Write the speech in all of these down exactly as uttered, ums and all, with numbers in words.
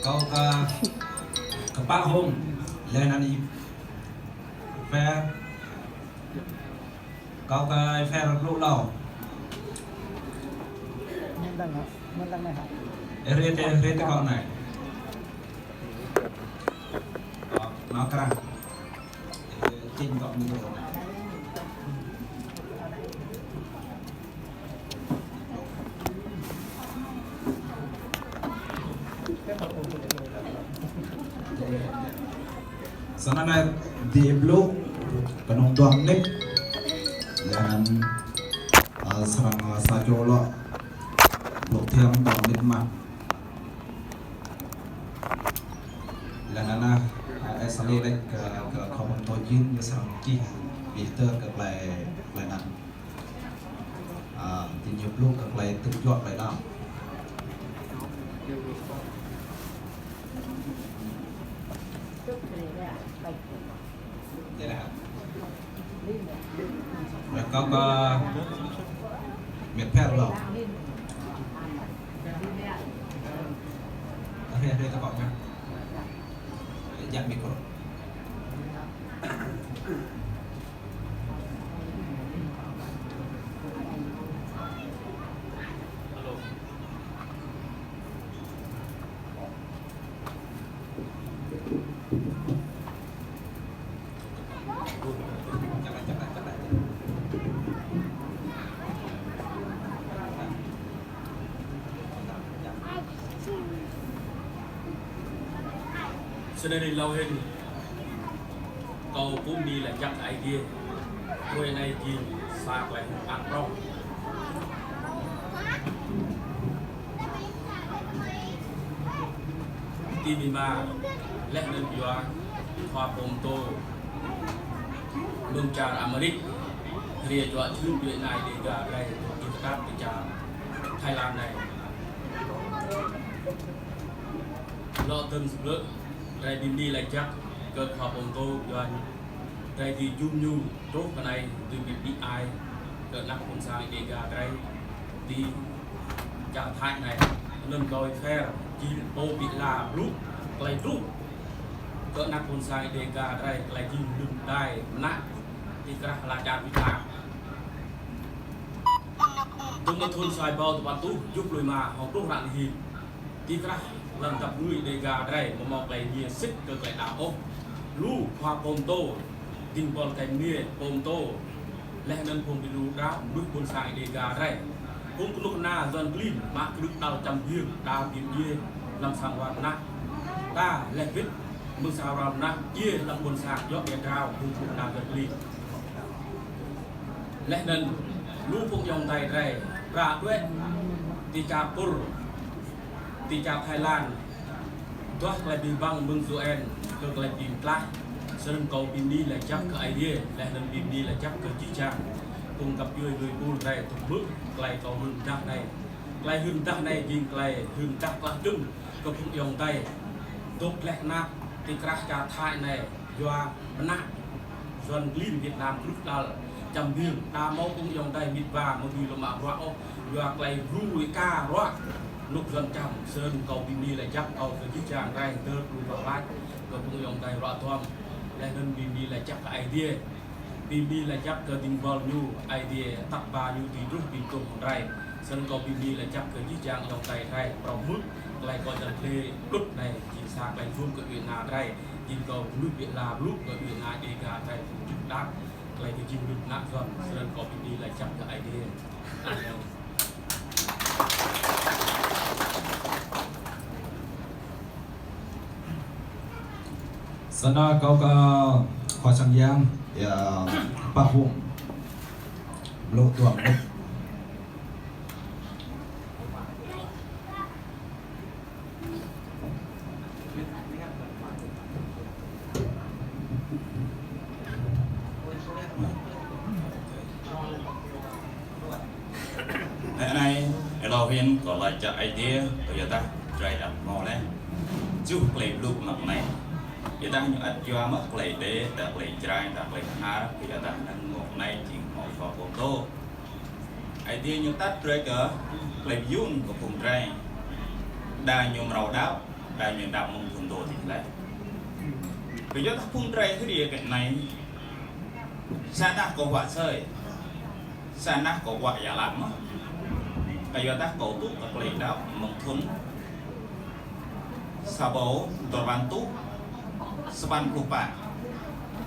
Kâo kơ, kơ pă hông, lĕ anăn ih phe, kâo kơ ih phe rơnŭk lâo. Mơ̆n lăng hă? Mơ̆n lăng anai hă? Ê, rê tê, rê tê kâo anai. Kâo nao krăn. Ê, čing kâo mơ̆n. Snăn anai di blŭ kơnơ̆ng dua mnĭt. Lĕ anăn, ơ, srăng, ơ, sa čô lŏ blŭ thiăm dua mnĭt mơ̆n. Lĕ anăn, ơ, ơ, sa lĕ lĕ kơ, kơ khua pơtô jing ñu srăng čih bi tơ kơ klei, klei anăn. Ơ, ti ñu blŭ kơ klei tŭ juă klei đăo. Rơkâo kơ mĕt phe lâo. Rê, rê tơ kâo mĕt. Jăk micro. Snăn anai lâo hĭn, kâo bơni lač jăk kơ Aê Diê, hruê anai jing sa klei hơ̆k mơak prŏng. Ti mĭ ma, leh anăn yua khua pơtô mơ̆ng čar Amêrik, hriê čuă čhưn djuê ana Dêga drei, dôk tơnap ti čar Thái Lan anai. Lŏ tơ̆ng sơblơ̆, drei bơni lač jăk kơ khua pơtô Yuan, drei dưi jum ñu truh kơ anai dưi bi bi ai kơ anak ƀôn sang Dêga drei ti čar Thái anai. Anăn kâo ih phe, či pô bi la blŭ klei truh kơ anak ƀôn sang Dêga drei, klei jing lŏn đai mơnă ti krah ala čar Việt Nam. Dơ̆ng mơ̆ng thŭn sa êbâo dua păn êtuh kjuh pluh êma hŏng truh ră anai hĭn, ti krah lăn dap kngư Dêga drei amâo mâo klei ania sĭt kơ klei đăo ôh. Lu khua pơtô, dĭng buăl tơnap pơtô, leh anăn phung bi lu đăo, mnuih ƀôn sang Dêga drei, phung kơnuk kơna Yuan klin mă krư̆ đăl čăm biêng, đăo bi mdjiê hlăm sang war mơnă. Ta leh wĭt mơ̆ng sang war mơnă, djiê hlăm ƀôn sang djŏ êa drao phung kơnuk kơna Yuan klin. Leh anăn lu phung ayŏng adei drei, prăk đuĕ ti čar Kur, ti čar Thái Lan, duah klei bi băng mơ̆ng U N kơ klei bi mtlaih. Snăn kâo bơni lač jăk kơ Aê Diê, leh anăn bơni lač jăk kơ jih jang phung găp djuê lui pul drei dôk hmư̆ klei kâo hưn mdah anei. Klei hưn mdah anei jing klei hưn mdah klah čŭn kơ phung ayŏng adei dôk dleh knap ti krah čar Thái anei, yua mơnă Yuan klin Việt Nam krư̆ đăl čăm biêng, đa mâo phung ayŏng adei mĭt wa amâo dưi lŏ mă bruă ôh, yua klei bru êka ruă anôk Yuan čăm. Snăn kâo bơni lač jăk kơ jih jang drei, dơ̆ng lu wah lač kơ phung ayŏng adei ruă duam, leh anăn bơni lač jăk kơ Aê Diê. Bơni lač jăk kơ dĭng buăl ñu, Aê Diê atăt ba ñu dưi truh ƀing tŭ hŏng drei. Snăn kâo bơni lač jăk kơ jih jang ayŏng adei drei, prŏng hmư̆ klei kâo jăn tlê blŭt anei, jing sa klei jum kơ djuê ana drei, jing kâo mnuih bi la blŭ kơ djuê ana Dêga drei, phung čŭk đăp klei kơ jing mnuih mơnă Yuan. Snăn kâo bơni lač jăk kơ Aê Diê. Amen. Snăn kâo kơ khua sang yang, ya, pă hông. Blŭ dua mnĭt. Leh anei, êlâo hĭn kâo lač jăk Aê Diê, kyuadah drei ăt hmâo leh juh klei blŭ mơ̆ng anei. Ƀiădah ñu ăt yua mơ̆ klei đe, dah klei Jrai, dah klei Bahnar, kyuadah anăn mơ̆ng anei jing hmâo khua pơtô. Aê Diê ñu atăt drei kơ klei bi yun kơ phung drei. Đa ñu mrâo đăo, Đa ñu đăp mơ̆ng phŭn dô tih lĕ. Kơ yua dah phŭn drơi hơri kơ anai. Sa nah kơ wă sơi. Sa nah kơ wă yă lăm mơ̆. Kơ yua dah kơ tŭ kơ klei đăo mơ̆ng thŭn sa rơbâo dua rơbăn rơtuh sapăn pluh pă.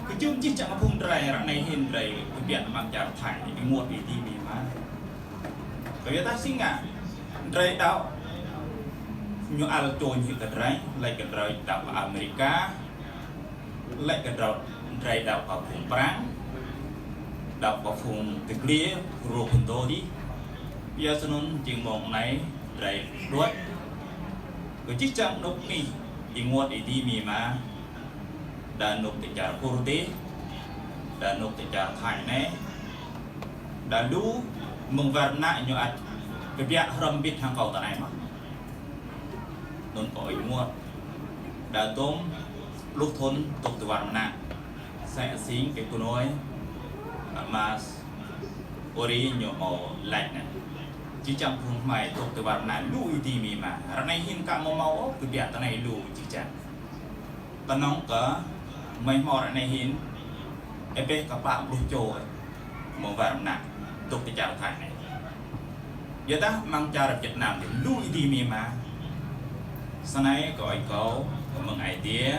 Kơjung čih čang phŭn drơi ră anai hin drơi kơbiă mơ̆ng čar Thái, ih ngă ih dĭ mĭ ma. Kơ yua dah si ngă drơi đăo ñu ăl čô ñu kơ drơi, lĕ kơ drơi đăo kơ Amerika, lĕ kơ drơi, drơi đăo kơ phung Prang, đăo kơ phung tơglia, rô phun dô dih. Yua sơnŭn jing mơ̆ng anai drơi đuaĭ. Kơ čih čang nŭk nih, ih ngă ih dĭ mĭ ma. Đa nŭk tơ čar Kur dih, đa nŭk tơ čar Thái anai, đa lu mơ̆ng war mơnă ñu ăt kơbiă hrŏm bĭt hăng kâo tơ anai mơ̆. Anŭn kơ ih ngă. Đa tôm pluh thŭn tŭk tơ war mơnă. Sĕ sing kơ kơnoi, mas ori ñu hmâo lač anai. Čih čang phung hmai tŭk tơ war mơnă lu ih dĭ mĭ ma. Ră anai hin ka hmâo hmâo ôh, kơbiă tơ anai lu čih čang. Kơnơ̆ng kơ mơi hmâo ră anai hin, ơ bĕ kơ pă pluh čô, mơ̆ng war mơnă, tŭk tơ čar Thái anai. Yua dah mơ̆ng čar Việt Nam dih, lu ih dĭ mĭ ma. Sơnai kơ ơi kâo, kơ mơ̆ng Aê Diê.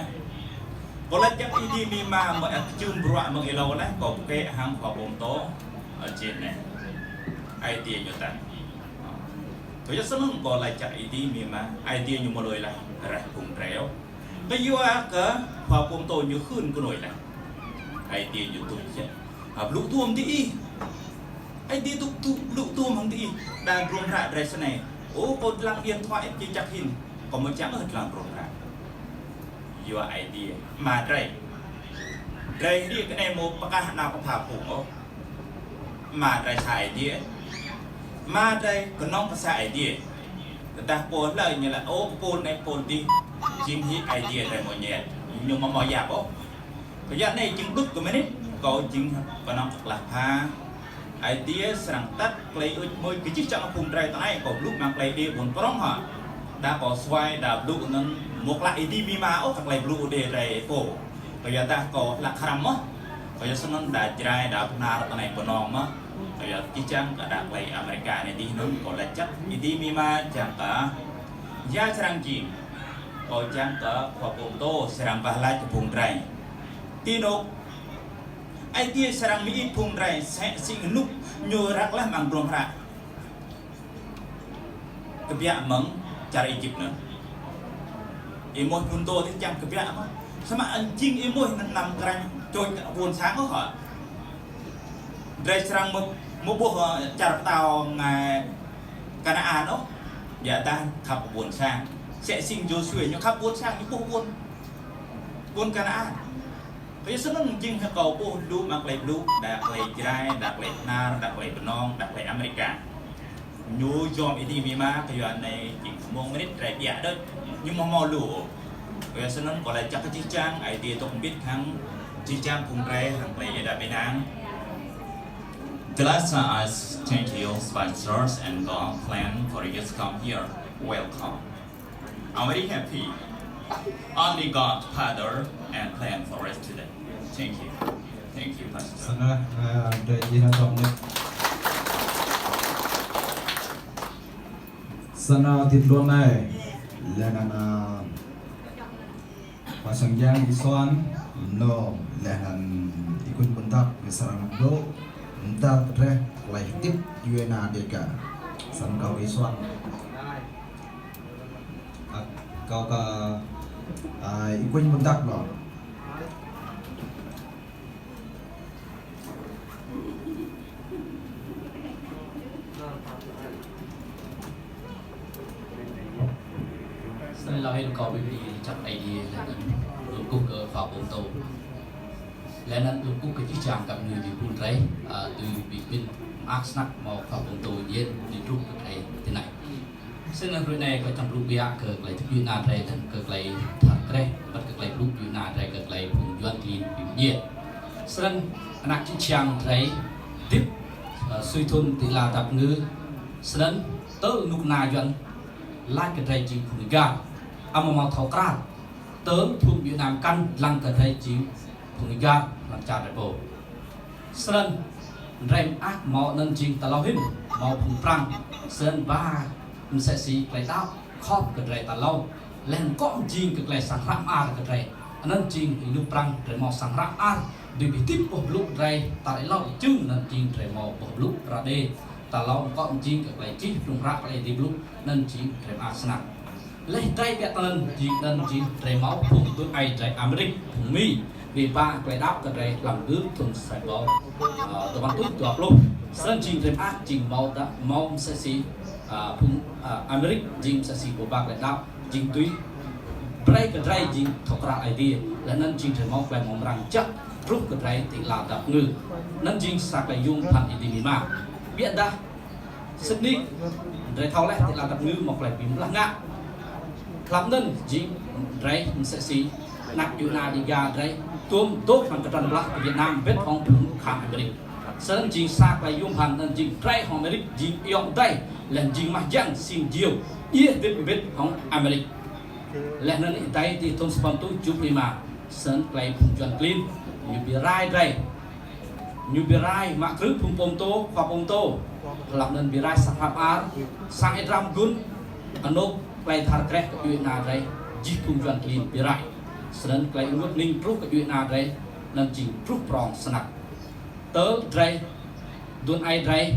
Kâo lač čang ih dĭ mĭ ma, mơi ăt kơčưm bruă mơ̆ng ih lâo leh, kâo pơkĕ hăng khua pôm tô, ơ čit anai. Aê Diê ñu tăn. Kơ yua sơnŭn kâo lač čang ih dĭ mĭ ma, Aê Diê ñu mơlơi leh, rah phung drơi. Kơ yua kơ khua pôm tô ñu hưn kơnoi leh. Aê Diê ñu tŭ čang. Ha, blŭ tuôm dih ih. Aê Diê tŭ, tŭ, blŭ tuôm hăng dih ih. Đa drôm hră drơi sơnai. Ô, kâo lăng điện thoại či čăk hin. Kâo mơ̆ čang ôh lăng drôm hră. Yua Aê Diê. Ma drơi. Drơi dih kơ anai mơ̆ pơkah nao kơ pha phung ôh. Ma drơi sa Aê Diê. Ma drơi kơnơ̆ng kơ sa Aê Diê. Tơdah pô hlơi ñu laĭ, ô, kơ pô anai pô dih. Jing hĭ Aê Diê drơi mơ̆ ñĕt. Ñu mơ̆ mơ̆ yap ôh. Kơ yua anai jing đŭt kơ mơnit. Kâo jing kơnơ̆ng kơ klah pha. Aê Diê srăng tăt klei ưč mơi kơ čih čang phung drơi tơ anai kâo blŭ mơ̆ng klei đĭ ƀôn prŏng hă. Đa kâo suaih đa blŭ anŭn mơ̆ klă ih dĭ mĭ ma ôh kơ klei blŭ đĭ drơi pô. Kơ yua dah kâo hlak hrăm mơ̆. Kơ yua sơnŭn đa Jrai, đa Bơhnar, tơ anai Bơnông mơ̆. Kơ yua čih čang kơ đa klei Amerika anai dih anŭn kâo lač čang ih dĭ mĭ ma čang kơ. Yua srăng jing. Kâo čang kơ khua pôm tô srăng wah lač kơ phung drơi. Ti nŭk. Aê Diê srăng mĭn phung drơi sĕ sing nŭk ñu răk leh mơ̆ng drôm hră. Kơbiă mơ̆ng čar Êjip anŭn. Ih mơ̆ phŭn tô dih čang kơbiă mơ̆. Samơ̆ anŭn jing ih mơ̆ anŭn năm krăn čôč ƀôn sang ôh hă. Drơi srăng mơ̆, mơ̆ ƀuh, ơ, čar pơtao ngai Kanaan ôh. Yua dah khăp ƀôn sang. Sĕ sing Yôsuê ñu khăp ƀôn sang ñu ƀuh ƀôn. Ƀôn Kanaan. Kơ yua sơnŭn jing hăng kâo ƀuh lu mă klei blŭ, đa klei Jrai, đa klei Bơhnar, đa klei Bơnông, đa klei Amerika. Ñu yom ih dĭ mĭ ma, kơ yua anai jing mơ̆ng mơnit drơi biă đôč. Ñu mơ̆ mơ̆ lu. Kơ yua sơnŭn kâo lač čang kơ čih čang, Aê Diê tŭk mbĭt hăng čih čang phung drơi hăng klei ih đa ƀing nang. The last time I s-, thank you, sponsors and God plan for you to come here. Welcome. I'm very happy. Only God, Father, and plan for us today. Thank you. Thank you, Pastor. Sơnă, ơ, drơi jih na tŏm ne. Sơnă tit luôn ne. Lĕ anŭn, ơ, Pastor Yang Isuan, no, lĕ anŭn ikuñ pơntăp, kơ srăng dŏ, pơntăp reh, klei tip, Yuena Dega. Srăng kâo kơ Isuan. Ă, kâo kơ, ơ, ikuñ pơntăp lo. Sơnai lăi hĭ kâo ƀing ih čăk Aê Diê lĕ anŭn lŭk kơ khua pôm tô. Lĕ anŭn lŭk kơ čih čang kơ ñu dĭ phŭn drơi, ơ, tui ƀing ih mơak snăk mơ̆ khua pôm tô yơh dĭ truh kơ drơi tơ anai. Sơnai ră anai kâo čang blŭ biă kơ klei tip Yuena drơi lĕ kơ klei thar kreh, băt kơ klei blŭ Yuena drơi kơ klei phung Yuan klin ƀing ih. Sơnai anăk čih čang drơi tip, ơ, sui thŭn tơla tap ngư, sơnai tơl nŭk na Yuan lač kơ drơi jing phung Niger. Amâo hmâo thâo krăn, tơl phung Việt Nam kăn lăng kơ drei jing phung Yuan lăm čar drei pô. Snăn drei mơak hmâo anăn jing tal hlâo hĭn, hmâo phung Prăng, snăn ba msĕ si klei đăo khŏp kơ drei tal hlâo, leh anăn kŏ jing kơ klei sang hră mơar kơ drei. Anăn jing ênuk Prăng drei hmâo sang hră mơar, dưi bi hdĭp boh blŭ drei tal êlâo čưng anăn jing drei hmâo boh blŭ ră đê. Tal hlâo kŏ jing kơ klei čih hlŭng hră klei dưi blŭ anăn jing drei mơak snăk. Leh drei biă tơnăn jing anăn jing drei hmâo phung tui ai drei Amêrik, phung Mi, bi ba klei đăo kơ drei hlăm gưt thŭn sa êbâo, ơ, dua păn êtuh dua pluh. Snăn jing drei mơak jing hmâo đa, hmâo msĕ si, ơ, phung, ơ, Amêrik jing msĕ si pô ba klei đăo, jing tui brei kơ drei jing thâo krăn Aê Diê, leh anăn jing drei hmâo klei mrâo mrang jăk truh kơ drei ti lăn dap kngư. Anăn jing sa klei yuôm bhăn êdimima. Ƀiădah sĭt nik, drei thâo leh ti lăn dap kngư mâo klei bi blah ngă. Hlăm anăn jing drei msĕ si anak djuê ana Dêga drei tuôm dôk hăng kdrăn blah kơ Việt Nam mbĭt hŏng phung khăng Amêrik. Snăn jing sa klei yuôm bhăn anăn jing drei hŏng Amêrik jing ayŏng adei, leh anăn jing mah jiăng sing jiu, djiê hdĭp mbĭt hŏng Amêrik. Leh anăn êdei ti thŭn sa êbâo êtuh kjuh pluh êma, snăn klei phung Yuan klin ñu bi rai drei. Ñu bi rai mă krư̆ phung pô mtô, khua pô mtô. Hlăm anăn bi rai sang hră mơar, sang êdram gŭn, anôk klei dhar kreh kơ djuê ana drei, jih phung Yuan klin bi rai. Snăn klei ênguôt hnĭng truh kơ djuê ana drei, anăn jing truh prŏng snăk. Tơl drei, dŭn ai drei,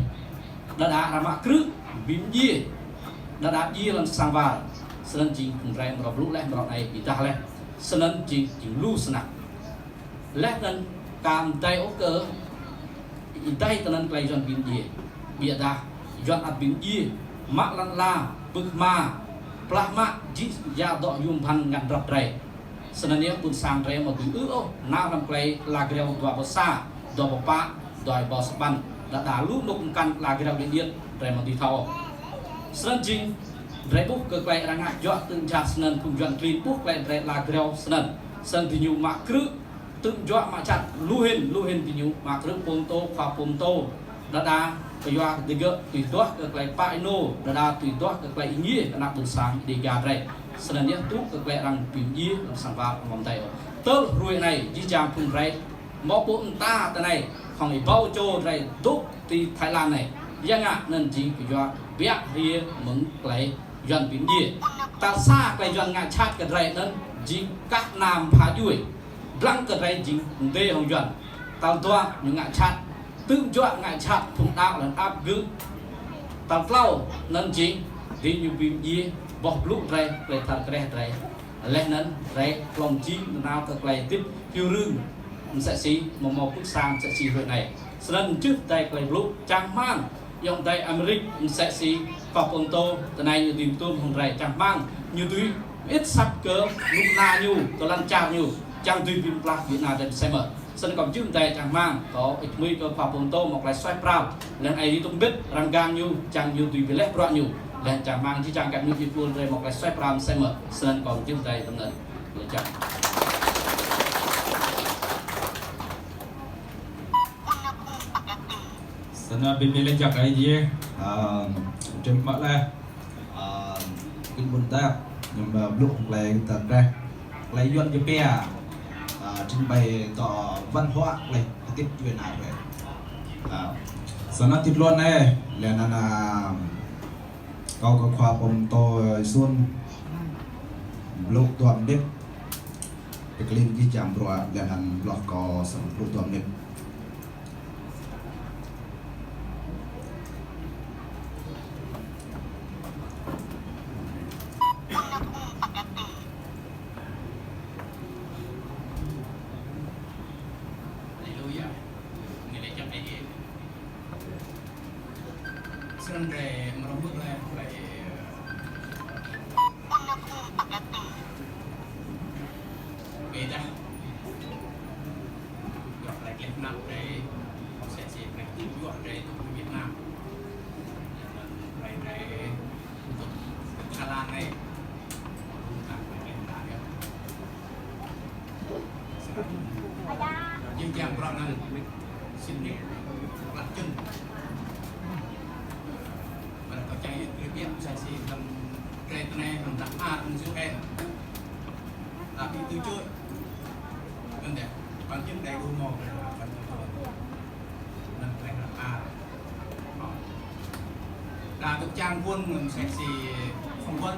đa đa arăng mă krư̆, bi mdjiê, đa đa djiê lăm sang war. Snăn jing phung drei mrâo blŭ leh, mrâo anei bi êdah leh. Snăn jing, jing lu snăk. Leh anăn ka mdei ôh kơ êdei tơnăn klei Yuan bi mdjiê. Ƀiădah Yuan ăt bi mdjiê, mă lăn ala, pưk hma, plah mă jih jang dŏ yuôm bhăn ngă drăp drei. Snăn yơh ƀuôn sang drei amâo dưi ư ôh, nao hlăm klei ala griâo dua êbâo sa, dua êbâo pă, dua êbâo sapăn, đa đa lu anôk mkăn ala griâo điêt điêt, drei amâo dưi thâo ôh. Snăn jing, drei ƀuh kơ klei arăng ngă juă tơ̆ng jhat snăn phung Yuan klin ƀuh klei drei ala griâo snăn. Snăn diñu mă krư̆, tơ̆ng juă mă jhat, lu hĭn, lu hĭn diñu mă krư̆ pô mtô, khua pô mtô. Đa đa kyua digơ̆ tui duah kơ klei pă ênô, đa đa tui duah kơ klei êngiê kơ anak ƀuôn sang Dêga drei. Snăn yơh tŭ kơ klei arăng bi mdjiê lăm sang war amâo mdei ôh. Tơl hruê anei, jih jang phung drei, mâo ƀô̆ mta ti anei, hŏng êbâo čô drei dôk ti Thái Lan anei. Ya ngă anăn jing kyua biă hriê mơ̆ng klei Yuan bi mdjiê. Tal sa klei Yuan ngă jhat kơ drei anăn jing kah nam pha djuê. Dlăng kơ drei jing mdê hŏng Yuan. Tal dua ñu ngă jhat, tơ̆ng juă ngă jhat phung đăo leh anăn ăp gưt. Tal tlâo anăn jing diñu bi mdjiê boh blŭ drei, klei dhar kreh drei. Leh anăn drei hlŏng jing nanao kơ klei hdĭp hiu rưng msĕ si, mâo mâo pưk sang msĕ si hruê anei. Snăn jih dai klei blŭ čang hmăng ayŏng adei Amêrik msĕ si khua pô mtô, ti anei ñu dưi tuôm hŏng drei čang hmăng ñu dưi mơĭt asăp kơ knŭk kna ñu, kơ lăn čar ñu, čiăng dưi bi blah djuê ana drei msĕ mơh. Snăn kâo jih mdei čang hmăng, kâo ih mui kơ khua pô mtô mâo klei suaih pral, leh anăn ai dôk mbĭt răng gang ñu, čiăng ñu dưi bi leh bruă ñu, leh anăn čang hmăng jih jang găp ñu ih pul drei mâo klei suaih pral msĕ mơh. Snăn kâo jih mdei tơnăn. Leh čang. Snăn bi mni leh jăk Aê Diê, ơ, trim mă leh, ơ, kĭn ƀuôn dap, ñu mă blŭ klei ta dreh, klei Yuan jơpia, ơ, trình bày tơ văn hóa klei hdĭp djuê ana drei. Ơ, snăn ti tluôn anei, leh anăn, ơ, kâo kơ khua pô mtô Sun, blŭ dua mnĭt, bi klin jih jang bruă, leh anăn hloh kâo srăng blŭ dua mnĭt. Haleluya. Ngă lĕ jăk Aê Diê. Snăn drei mrâo mơ̆ng lĕ, lĕ Ƀiădah, yua klei kleh mnăp drei, msĕ si klei tŭ juă drei tŭ Việt Nam. Klei drei tŭ Thái Lan anei. Mơ̆ng klei kleh mnăp yơh. Jih jang bruă anăn, sĭt nik, klă čŭn. Ƀiădah kâo čiăng yua klei biă, msĕ si hlăm drei Anai hăng hră mơar hăng U N. Tapi tui čuh. Anŭn yơh, pơjing đei ƀu mơ̆, pơjing đei ƀu mơ̆. Anŭn tơlơi hră mơar. Ơ. Đa tŭ čang ƀuôn mơ̆n mơsĕ si Phong Vân.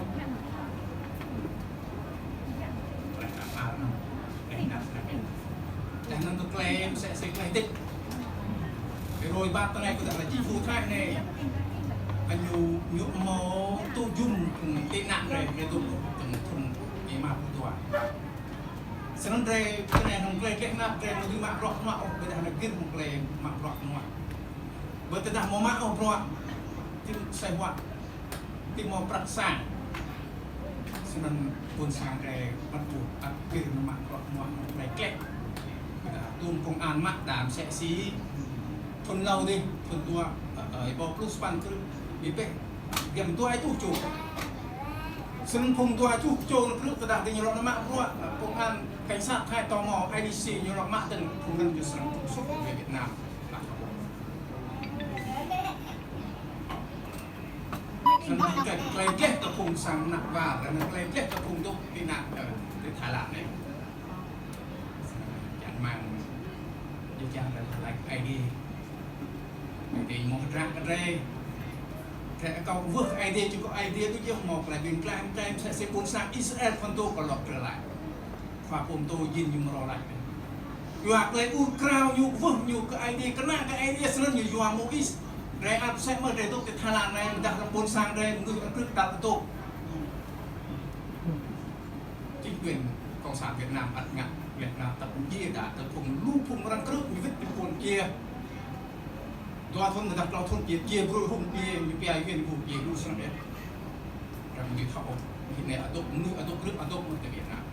Tơlơi hră mơar anŭn. Tơlơi hră mơar anŭn. Tơdah anŭn tơlơi mơsĕ si tơlơi hơdip. Hrơi pă tơlơi kơ tơlơi či phu Thái anai. Anŭn ñu hmâo tŭ jum tị nạn rai, rai tŭ tơlơi thun ƀing mă pơtuă. Snăn rai, tơlơi anŭn tơlơi tơlơi anŭn rai mơ̆ tui mă bruă mă ôh, ƀôdah anŭn gir mơ̆ tơlơi mă bruă mă. Ƀôdah tơdah mơ̆ mă ôh bruă, tĭ sai huă. Tĭ mơ̆ prăk sang. Snăn ƀôn sang rai mă bruă, ăt gir mă bruă mă tơlơi klĕ. Ƀôdah tŭm công an mă đa mơsĕ si. Thun hlâo dih, thun dua, ơ, ơ, ƀâo pluh sapăn krư̆, ƀĭ pĕ. Giăm dua êtuh čô. Snăn phung dua êtuh čô krư̆ tơdah dih ñu lŏ mă bruă, ơ, công an, cảnh sát Thái tŏ mơ̆, I D C ñu lŏ mă tơ̆ng, phung anŭn ñu srăng trục xuất về Việt Nam. Snăn tơlơi gleh kơ phung sang mơnă war, tơlơi gleh kơ phung dŏ tị nạn kơ, kơ Thái Lan anai. Čang rơmang, jih jang tơlơi Aê Diê. Aê Diê mơ̆ hră kơ drơi. Drơi akŏ wơh Aê Diê, čŭ kơ Aê Diê kơ jih mơ̆ tơlơi ƀing tơlơi, tơlơi mơsĕ si ƀôn sang Israel phŭn tŏ kơ lŏ tơlơi. Khua pô mtô jing ñu mrô lač. Yua tơlơi ur krao ñu wơh ñu kơ Aê Diê, kơnang kơ Aê Diê snăn ñu yua Môis. Drơi ăt mơsĕ mơ̆ drơi dŏ ti Thái Lan anai, mơdah lăm ƀôn sang drơi, mơnuih ăt krư̆ đăl tŏ. Chính quyền Cộng sản Việt Nam ăt ngă Việt Nam tăp mjê đa tơl phung lu phung arăng krư̆ ñu wĭt ti phung kiơ. Dua thŭn mơdah klâo thŭn kiơ, kiơ brơi hŭm kiơ, ñu pia yua ñu kiơ lu snăn yơh. Arăng ñu thâo, ñu anai adôk, mơnuih adôk krư̆ adôk mơ̆ ti Việt Nam.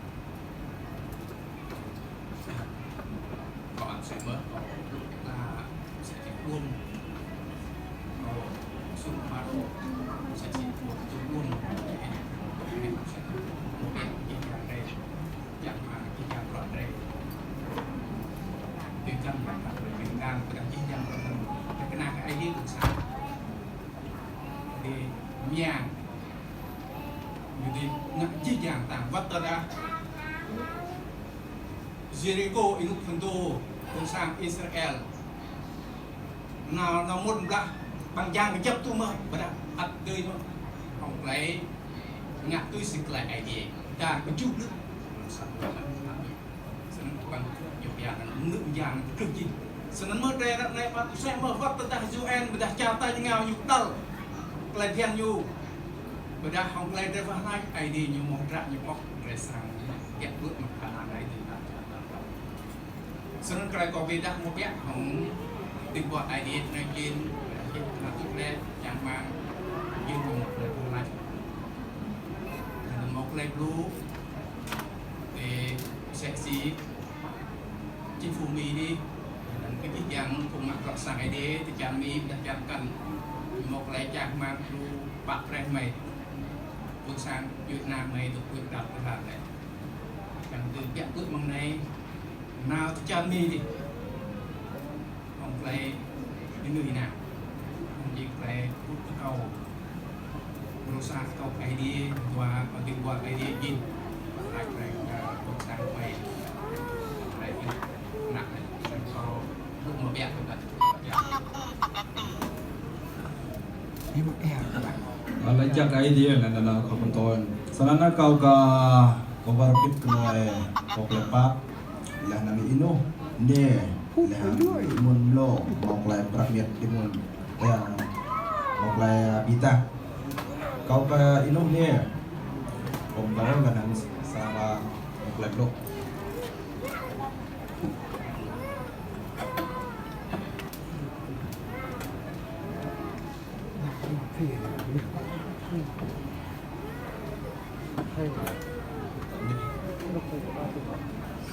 Kâo ăt mơsĕ mơ̆, kâo blŭ kơ la mơsĕ si ƀuôn. Kâo sum mă rô mơsĕ si ƀuôn, tŭ ƀuôn. Mơ̆ ƀĕ jih jang drơi. Jang mă jih jang bruă drơi. Tui kăn mă kăn drơi, kăn kăn, kơ jih jang bruă drơi. Kơnang kơ Aê Diê ƀuôn sang. Aê Diê mơyang. Ñu dih ngă jih jang tang wăt tơdah Yêrikô ênuk phŭn dô, ƀôn sang Israel. Nao, nao mŭt blah ƀăng jang kơjăp tŭ mơ̆, ƀôdah ăt dưi mơ̆. Hŏng tơlơi ngă tui si tơlơi Aê Diê. Đa kơjuh lĕ. Snăn ƀăng ñu pia anăn mơnuih mơyang kơjuh jih. Snăn mơ̆ drơi ră anai ƀă mơsĕ mơ̆ wăt tơdah U N, ƀôdah čar tač êngao ñu kơdăl. Tơlơi bhiăn ñu. Ƀôdah hŏng tơlơi drơi wah lač, Aê Diê ñu mơ̆ hră ñu pŏk drơi srăng. Kiăng ƀuh mơ̆ kơ anăn Aê Diê ta čar ta. Snăn tơlơi kâo ƀiă đah mơ̆ biă hŏng ding buă Aê Diê tơlơi jing, jing tơlơi tŭ lĕ, čang rơmang, jing mơ̆ tơlơi pơlač. Anăn mơ̆ tơlơi blŭ, tơ mơsĕ si, chính phủ Mi dih, anăn kơ jih jang phung mă bruă sang Aê Diê, tơ čar Mi, ƀôdah čar kăn, mơ̆ tơlơi čang rơmang blŭ pă preh mơi, ƀôn sang Việt Nam mơi, tŭ kuih đăp tơlơi lĕ. Čang tơ biă ƀuh mơ̆ng anai, nao tơ čar Mi dih. Hŏng tơlơi mơnuih nao. Hŏng jing tơlơi ƀuh kơ kâo. Rơsa kơ kâo Aê Diê, dua kâo ding buă Aê Diê jing. Lač tơlơi kơ ƀôn sang kâo. Tơlơi jing nao. Tơlơi kâo ƀuh mơ̆ biă kơ kâo. Lač jăk Aê Diê anăn, anăn kâo pơtô. Snăn kâo kơ, kâo wơr bĭt kơ mơi, kâo klĕ pap. Leh anăn ênuh, ne, leh anăn êmun mlô, mâo klei prăk miêt êmun, ya, mâo klei, ah, bi tah. Kâo kơ ênuh ne, kâo mâo leh anăn sa mâo klei blŭ.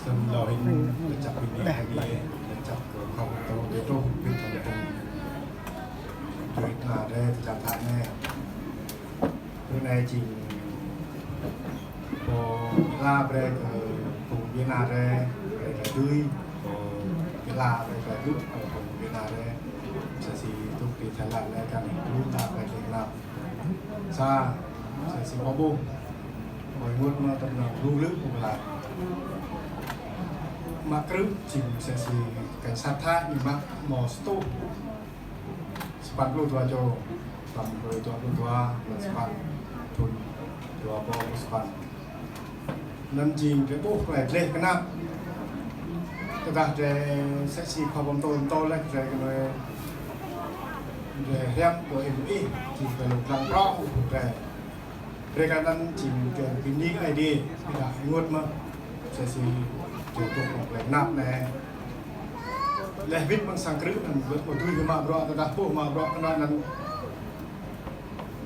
Snăn lŏ hĭn kơčăp hĭn anai, kơčăp kơ khŏm tơlơi truh hĭn kơ tui anŭn rai kơčăp hĭn anai. Tui anai jing pô la brơi kơ phung Việt Nam rai, rai kơ tui, pô la brơi kơ tui, kơ phung Việt Nam rai. Sa si tŭ ti Thái Lan rai kơ anai, lu ta rai kơ Việt Nam. Sa, Msĕ si kâo ƀuh. Ơi, ƀuh mơ̆ tơnăng lu lư ƀuh lah. Mă krư̆ jing msĕ si cảnh sát Thái ñu mă mơ̆ stôh. Sapăn pluh dua čô, tơm hrơi dua pluh dua, sapăn thun dua rơbâo sapăn. Anŭn jing drơi ƀuh tơlơi gleh kơnăp. Tơdah drơi msĕ si khua pơtô pơtô lĕ drơi kơnui drơi hriăm kơ ih ih, jing kơ lŏk lăng prŏng drơi. Drơi kơ anŭn jing drơi bơni Ơi Adai, ƀiădah ih ƀuh mơ̆, msĕ si drơi ƀuh tơlơi gleh kơnăp anai. Leh wĭt mơ̆ng sang krư̆ anŭn, ƀuh mơ̆ tui kơ mă bruă, tơdah ƀuh mă bruă kơnăp anŭn.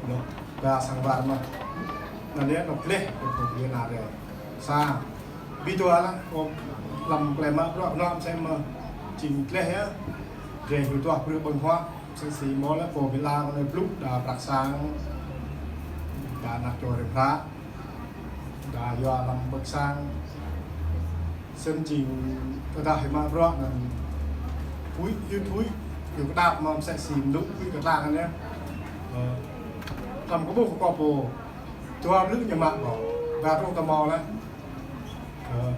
Lŏk ba sang war mơ̆. Anŭn yơh, lŏk gleh, lŏk gleh anai drơi. Sa, ƀu dua lah, kơ lăm tơlơi mă bruă kơnăp msĕ mơ̆ jing gleh yơh. Drơi hyu tuah brư̆ ƀơ̆ng huă, msĕ si mơ̆ lĕ pô ƀing lă kơ anai blŭ, đa prăk sang, đa anăk čô rơ̆m hră, đa yua lăm ƀơ̆ng sang. Snăn jing tơdah hyu mă bruă anŭn huĭ, hyu huĭ, hyu kơdăp mơ̆ msĕ si mơnuih huĭ kơdlăng anai. Ơ, tơm kơ ƀuh kơ pô, dua blư̆ ñu mă kơ, ba truh tơmâo lĕ. Ơ,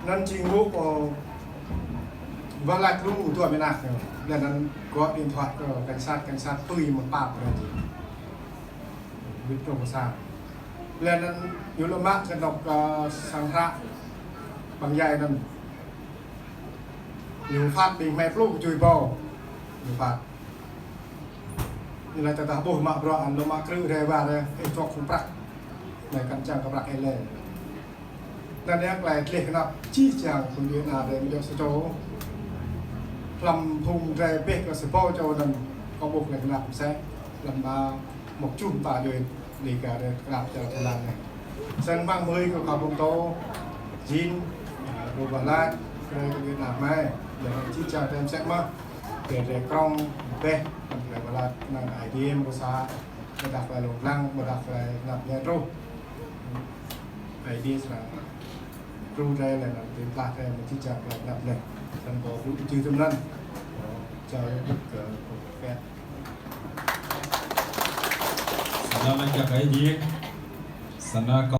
anŭn jing ƀuh kơ wah lač lu dua mơnă ñu. Lĕ anŭn gọi điện thoại kơ cảnh sát, cảnh sát tui mơ̆ pap anŭn jing. Wĭt truh kơ sang. Lĕ anŭn ñu lŏ mă kơnuk kơ sang hră ƀăng djai anŭn. Ñu phat ƀing hmei pluh kơ čui ƀâo. Ñu phat. Ñu laĭ tơdah ƀuh mă bruă anŭn lŏ mă krư̆ rai wa rai, ih čŏk kơ prăk. Hmei kăn čang kơ prăk ih lĕ. Anŭn yơh tơlơi gleh kơnăp jih jang phung djuai ania drơi mơ̆ djŏ sa čô. Hlăm phung drơi ƀĕ kơ sa ƀâo čô anŭn kâo ƀuh gleh kơnăp msĕ. Hlăm mă mơ̆ čuh mơta djuai Dega drơi kơnăp čar Thái Lan anai. Snăn mơ̆ng mơi kơ khua pơtô, jing, a, ƀu wah lač, drơi kơ djuai ania hmei, drơi jih jang drơi msĕ mơ̆. Drơi drơi krŏng, ƀĕ, drơi wah lač, năng Ơi Adai mơ̆ sa, ƀôdah tơlơi lông lăng, ƀôdah tơlơi kơnăp ñu truh. Ơi Adai srăng truh drơi lĕ anŭn, tĭng tlah drơi mơ̆ jih jang tơlơi kơnăp lĕ. Snăn kâo blŭ čih tui anŭn. Kâo čang ƀuh kơ kâo pĕt. Sa ană laĭ kơ Ơi Adai. Sa ană kâo